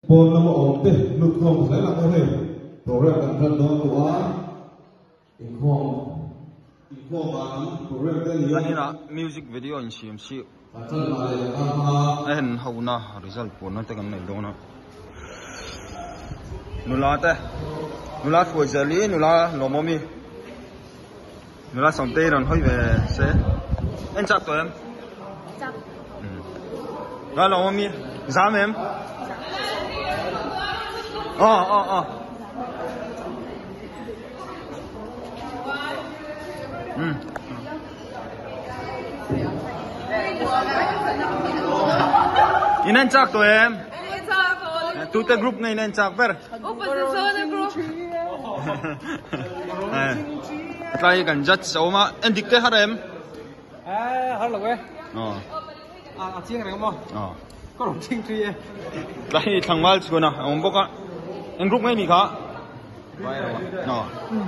Pawn lama awm te lut khawm zel ang aw hei. Program kan ran dawn tawh a, inkhawm inkhawm ah lam program te a ni a. Kan inah music video in siam si. Kan tan mah leh kan hma. A hen ho na result puanna te kan nei dawn a. Nula te nula hruai zel i nula lawmawm i nula Sawmtei rawn hawi ve se en chak tawh em? Chak. Nula lawmawm i zam em? Aw aw aw. Um. In en chak tawh em? Tute group nge in en chak ber? Tlai kan judge a awm a, en dik te har em? Har lo e. A chiang reng maw? Ka rawn ching thui e. Tlai thlangval chhuan a awm bawk a, eng group nge ni kha?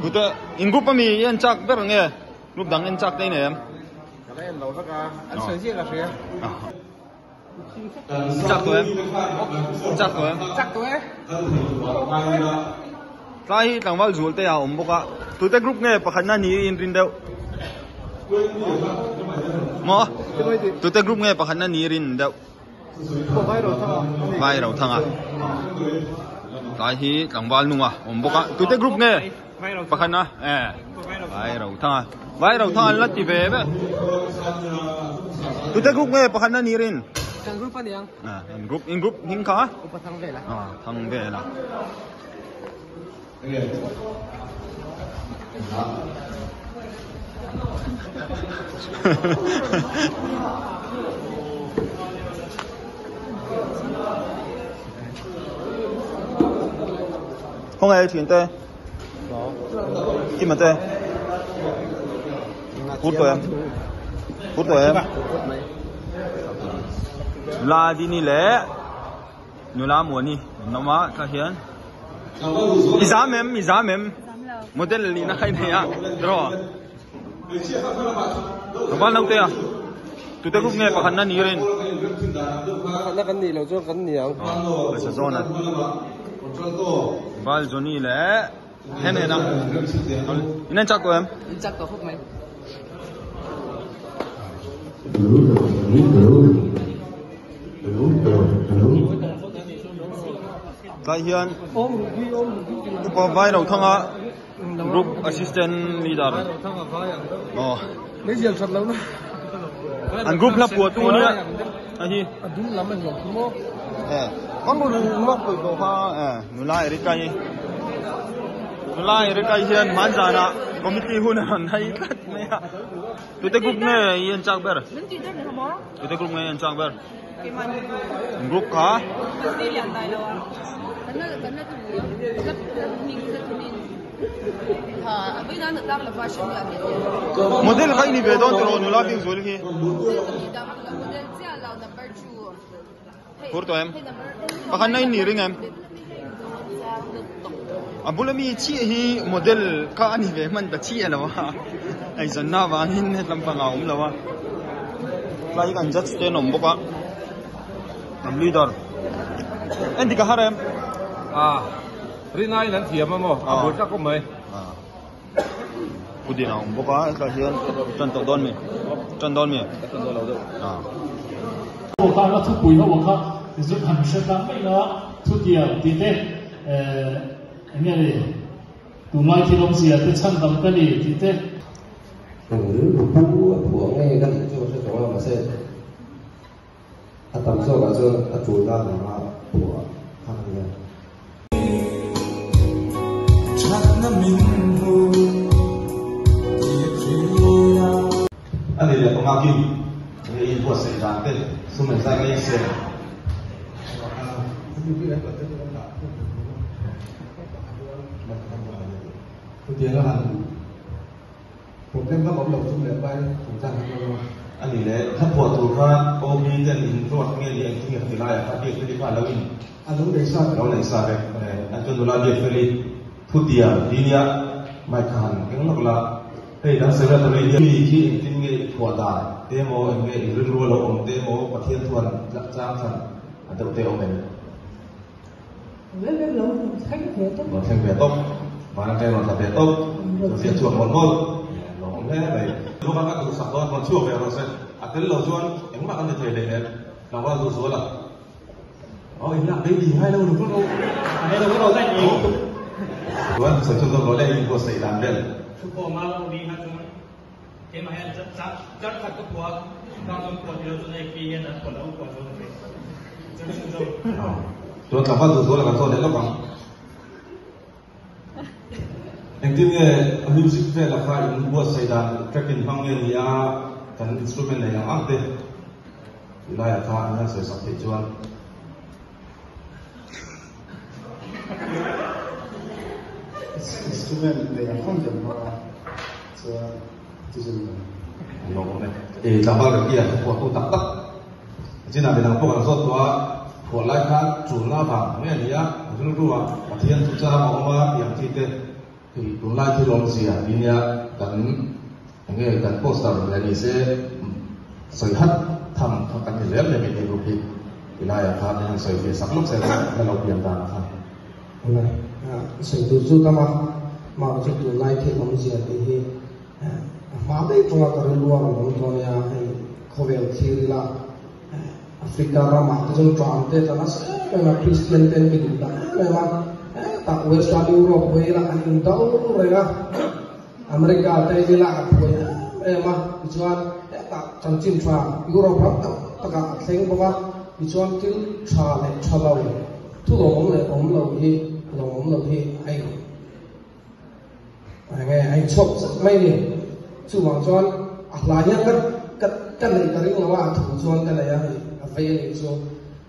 Tute in group ami i en chak ber nge? Group dang en chak te i nei em? Ka la en lo vek a, an sawi ziah ka hria. Chak tawh em? Chak tawh em? Chak tawh e. Tlai hi tlangval zual te a awm bawk a, tute group nge pakhatna ni in rin deuh? Maw? Tute group nge pakhatna ni rin deuh? Vai ro thang a. Tlai hi tlangval nung a awm bawk a, tute group nge? Pakhatna e Vai ro thang a. Vai ro thang an la ti ve ve. Tute group nge pakhatna ni rin? Kan group a niang. In group in group hming kha? Upa thang vel a. Thang vel a. Khawnge i thian te? Kima te? Phur tawh em? Phur tawh em? Nula Dini leh Nula Muani an awm a tah hian i zam em i zam em model nihna kha i nei a tiraw tlangval naute a tute group nge pakhatna ni rin pakhatna kan nih loh chuan kan ni ang pawisa zawn a val Johnny leh hen hen a in an chak tawh em in chak tawh khawp mai. Tlai hian upa vai ro thanga group assistant leader aw an group hla phuah tu ania a hi nula Erica hi nula Erica hian hmanzanah committee hun a rawn hai tlat mai a. Tute group nge i en chak ber? Tute group nge i en chak ber? Group kha? Model kha i ni ve dawn tiraw nula bik zual hi? Phur tawh em? Pakhat na in ni ring em? A bula mi chiah hi model kha a ni ve hman ta chiah lo a, eizawnna avangin hetlam pangah a awm lo a, tlai kan judge te an awm bawk a, an leader en dik a har em? A, rinaiin an thiam a maw? A bul tak awm mai. Pu Dina a awm bawk a, hetlai hian tan tawh dawn mi? Tan dawn mi? Ka tan dawn lo deuh. Ah. Ho kha la thupui ho kha zuk han hre tlang mai la thutiam tih te eh eng nge ni tunlai thil awmzia te chhan dam ka ni tih te. Kan rilru pu a phuah nge ka nih chu ka hre tawh a mahse a tam zawkah chuan a tulna vanga phuah kha a nia. A ni leh panga kim nge in buatsaih dan te sum engzai nge i siam? Problem vak awm lo chung leh pai chungchang hi chu A ni leh, thla phuah tur khan OB ten in ruat nge ni engtin nge khati laiah kha biak feli kha a lo in A lo nei sa lo nei sa vek an chuan nula biak feli thutiam ti nia mic kha han keng lawk la hei dang secretary hian mi khi engtin nge i phuah dan te emaw eng nge i rilru a lo awm te emaw Pathian thuan chang thlan a deuh te awm em? Lo thleng ve tawp. Lo thleng ve tawp. Van atang rawn tla ve tawp. Lo ziah chhuak mawlh mawlh. Lo awm hle mai. Luka ka duhsak dawn rawn chhuak ve rawh se. A tel lo chuan engmah kan ni thei leh lem. Tlangval duh zual a. Aw in lak baby ngai lo ru ru. Ngai lo ru zai ni. Chuan sawi chhun zawk rawh le in buatsaih dan vel. Thukhawma ri kha chuan keimah hian char khat ka phuah kang chuan phuah tilo chuan hei pi hian an phuah lo phuah zo ni. Char chhun zawk. Chuan tlangval duh zual a kan zawt leh lawk ang. Engtin nge a music vela kha in buatsaih dan track in hmang nge ni a kan instrument nei ang ang te ti laiah kha an han sawi sak theih chuan. Instrument nei ang ang te an hmang a chuan chu chu ni. An lo awm e. E tlangval kan tia phuahtu tak tak chinah midang pawh kan zawt tawh a phuah lai khan chulna avang nge ni a rilru ah Pathian chu chang a awm a tih ang chi te hei tunlai thil awmzia ti nia kan enge kan poster leh ni se sawi hat tham kha kan ni zel mai mai group hi tilaiah khan an han sawi ve sak lawk zel a la lo pian dan kha. Sawi tur chu tam a, mah chu tunlai thil awmzia tih hi a hma daih tawng a ka rilru a rawn awm tawh ania, hei khawvel thil ila Africa ramah te chuan ṭam te tla nasa em em a, Kristian te an ti duh ta em em a, hetah Western Europe hawi ila an indo reng a, America te ila a buai em em a, tichuan hetah chanchin ṭha Europe ram tam takah a thleng bawk a, tichuan thil ṭha leh ṭha lo, thu lawmawm leh awm lo hi lawmawm lo hi a in Enge a inchhuak zet mai a ni. Chuvang chuan a hla hian ka ka ka neih ka ring lo a, a thu chuan ka nei a, hei a vei a nih chu.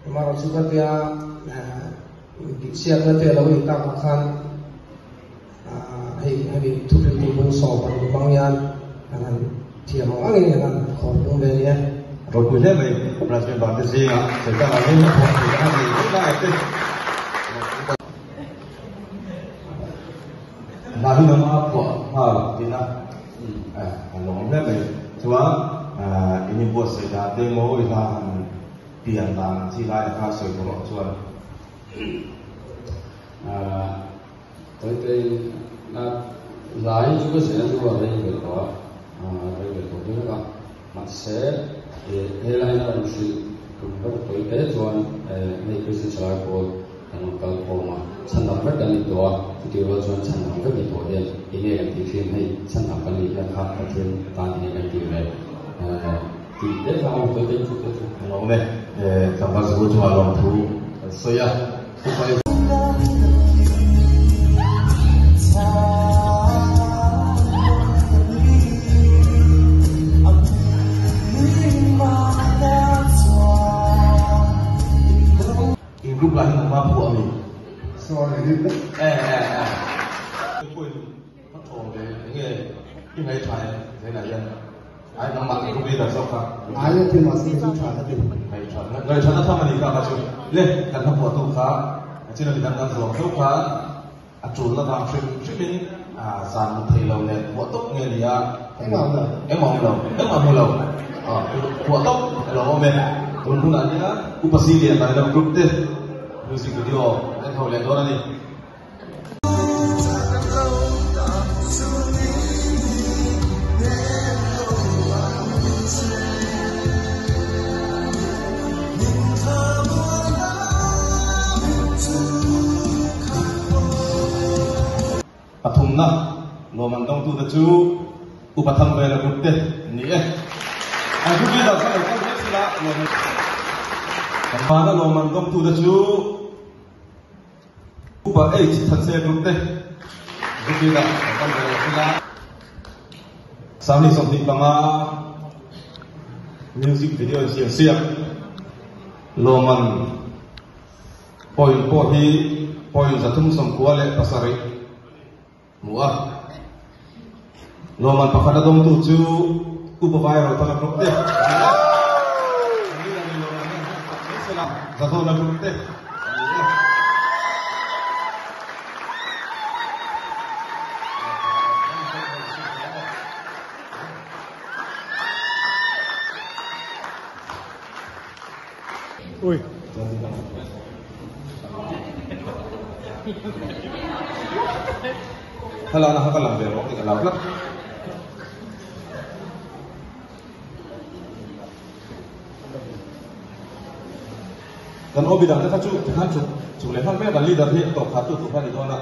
Amaherawh chu ka tia tihsiakna te a lo nih takah khan hei hemi thuhriltu bung sawm an hmang hian an han thiam ang angin an han khawr pung ve a ni e. Ropui hle mai President Barte zingah Satan a ring a pawh thei a nei mai lai te. Hna hi lama phuah nghal tihna a lo awm hle mai. Chuan in inbuatsaih dan te emaw i hla han pian dan ang chi lai kha sawi tur awm chuan. Tawite hla hi chu ka zir hnu a rei ve tawh a, rei ve tawh viau a. Mahse helai a rawn hrilh tum ber tawite chuan hei Christian Salai pawl kan rawn kal khawm a, chhan dang vek kan ni tawh a, chutih rual chuan chhan dang vek ni tawh hian enge kan tih thin hei chhan dang kan nih hian kha Pathian tan enge kan tih ve tih te kha awm tawite chu te chu. An awm e, tlangval zukul chungah lawmthu kan sawi a. In group lah hi nangmah phuah mi. Sorry. Eh eh eh. Pawhin ka thaw ve enge i ngaithla em zainah hian. Ai nangmah ka group leader zawk kha. Ai a thil mahse chu tha ka ti. Ngaihṭhat ngaihṭhat a tham a nih kha kha chu. Le kan hla phuahtu kha chin a midang kan zawng zauh khan a ṭulna vang hrim hrimin zan mut thei lo leh phuah tawp nge ni a. Engmah awm lo. Engmah awm lo. Engmah hmu lo. Phuah tawp a lo awm e. Tun hunah hian Upa Silian Lailam Group te music video an ho leh dawn a ni. Pathumna lawm an dawngtute chu Upa Thangvela Group te an ni e. An group leader kha lo kal hle sila lawm an Pangana lawm an dawngtute chu Upa H Thanse Group te group leader an kal ve lo sila. Sangni 25 music video in siam siak Lawman point pawh hi point 397 hmu a. Lawman pakhat a dawngtu chu Upa Viral Thanga Group te an ni a. An leader ni Lawman hian han chak mai sela Zazawna Group te an ni e. Ui. Thlalakna kha ka lang ve rawh tih ka lau tlat. Kan OB dang te kha chu tikhan chuk chuk leh nghal mai a, kan leader hi a tawp khat tu tur kha a ni dawn a.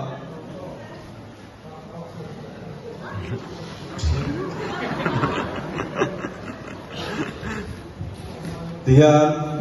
Tihian.